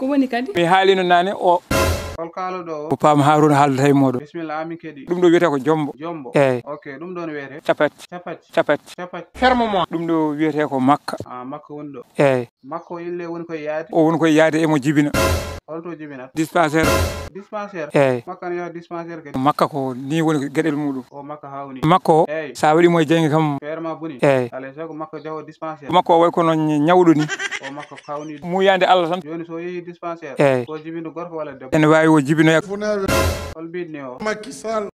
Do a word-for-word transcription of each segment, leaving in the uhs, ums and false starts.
Woni kadi. Mi haalino naane o. Hol kaaloɗo o? Ko Paam Haaruna haaldata e mooɗon. Bisimilla, amin keɗii. Ɗum ɗo wiyetee ko jombo. Jombo. Eey. Ok, ɗum ɗon wiyetee? Capat. Capat. Capat. Capat. Ferme mo. Ɗum ɗo wiyetee ko Makka. Ah, Makka woni ɗo. Eey. Makka o ille woni koye yaade? O woni koye yaade emo jibina. Holto jibinata? Dispensaire. Dispensaire? Eey. Makka ne yaha dispensaire kadi? Makka ko ni woni geɗel muɗum. O Makka hawni. Makka o, eey, sa waɗi mo e jeyge kam. Feere ma boni. Eey. Alay sago Makka jaho dispensaire. Makka o way kono ñ-, ñawɗo ni. O Makka hawni. Muuyande Allah tan. Jooni so yehi dispensaire. Eey. Ko jibindo gorko walla debbo? Ene waawi o jibinoya. Hol mbiɗni o? Macky Sall.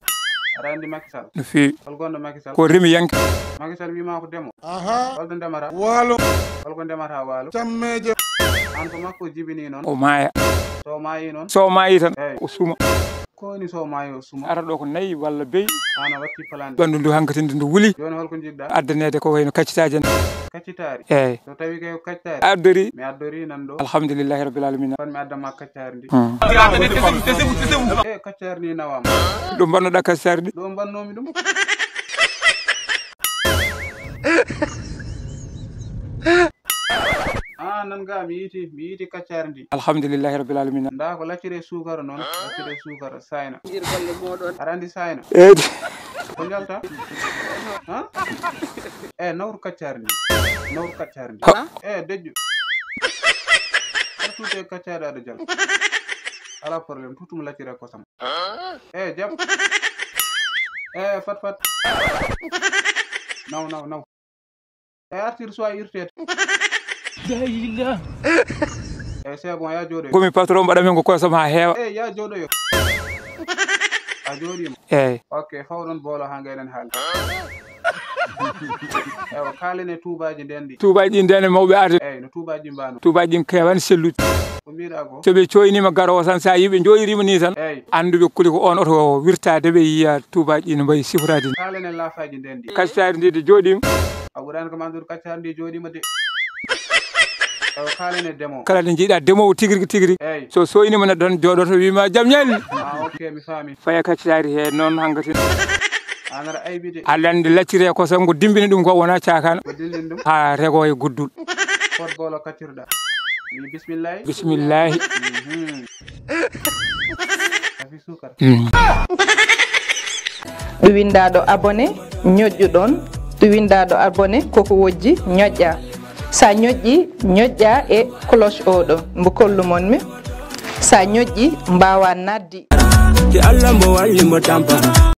Aɗa anndi Macky Sall? No feewi. Hol gonɗo Macky Sall? Ko remi yanke. Macky Sall wiima ko demo. Aha. Holto ndemata? Waalo. Holko ndemata waalo? Cammeeje. An ko makko jibini noon. O maaya. So maayi noon? So maayi tan, eey, o suma. Ko woni so maayi o suma? Ara ɗo ko nayi walla beyi. An a watti plan. Ɓanndu ndu hankatinde ndu wuli. Jooni holko njiɗɗa? Addaneede ko wayno kaccitaaji en. Kaccitaari? Eey. So tawi kay ko kaccitaari? A addori? Mi addori nan ɗo. Alhamdulillahi rabbil alamina. Kon mi addan ma kaccitaari ndi. Hmm. E kaccitaari ndi nawama. Ɗo mbannoɗa kaccitaari ndi? Ɗo mbannoomi ɗum. Ah, nan ga mi yiiti, mi yiiti kaccitaari ndi. Alhamdulillahi rabbil alamina. Nda ko lacciri e suukara noon, lacciri e suukara, sayna. Aɗa anndi sayna? Eey. Ko njalta? Ha? E, nawru kaccitaari ndi. Nawru kaccitaari ndi. Ha? E, dejju. Aɗa tuuti e kaccitaari aɗa jala. Alaa problème, tuutum lacciri e kosam. E, jam. E, fat fat. Naw, naw, naw. E, artir so a irteede. La ilaha. E, c'est bon, ya jooɗo. Komi patron, mbaɗa min ko kosam ha heewa. E, ya jooɗo yo. A jooɗiima. Eey. Ok, faw ɗon boolo ha ngayɗen haali. Ewa, kaalen e tuubaaji nden ɗi. Tuubaaji ɗi nden e mawɓe arde. Eey, no tuubaaji mbano. Tuubaaji ɗin keewan sellude. Ko mbiɗa ko? So ɓe coynima garowo tan, sa yi ɓe jooɗirima ni tan, eey, anndu ɓe kuli ko on oto wirtaade, ɓe yiya tuubaaji ɗi no mbayi sifraade ni. Kaalen e laafaaji nden ɗi. Kaccitaari ndi de jooɗiima. A ɓuraani kam anndude kaccitaari ndi jooɗiima de. Ewa, kaalen e demowo. Kala nde njiiɗa demowo tigirigi tigirigi. Eey. So soynima neɗɗo tan jooɗoto wiima jam ñalli. Ah, ok, mi faami. Faya kaccitaari he noon hankati. An aɗa aybi de. Aɗa anndi lacciri e kosam ngo dimbini ɗum ko wona cakana. Ko dillin ɗum? Ha rego e guddul. Fot boolo kaccirɗa. Mi bismillahi. Bismillahi. Mhm. Safi suukar. Mm. Ɗum winndaaɗo abonné, ñoƴƴu ɗoon. Ɗum winndaaɗo abonné, koko wojji, ñoƴƴa. Sa ñoƴƴi, ñoƴƴa e cloche oɗo. Mbo kollu mon mi. Sa ñoƴƴi, mbaawa naatde. Ki Allah mbo walli mbo tampa.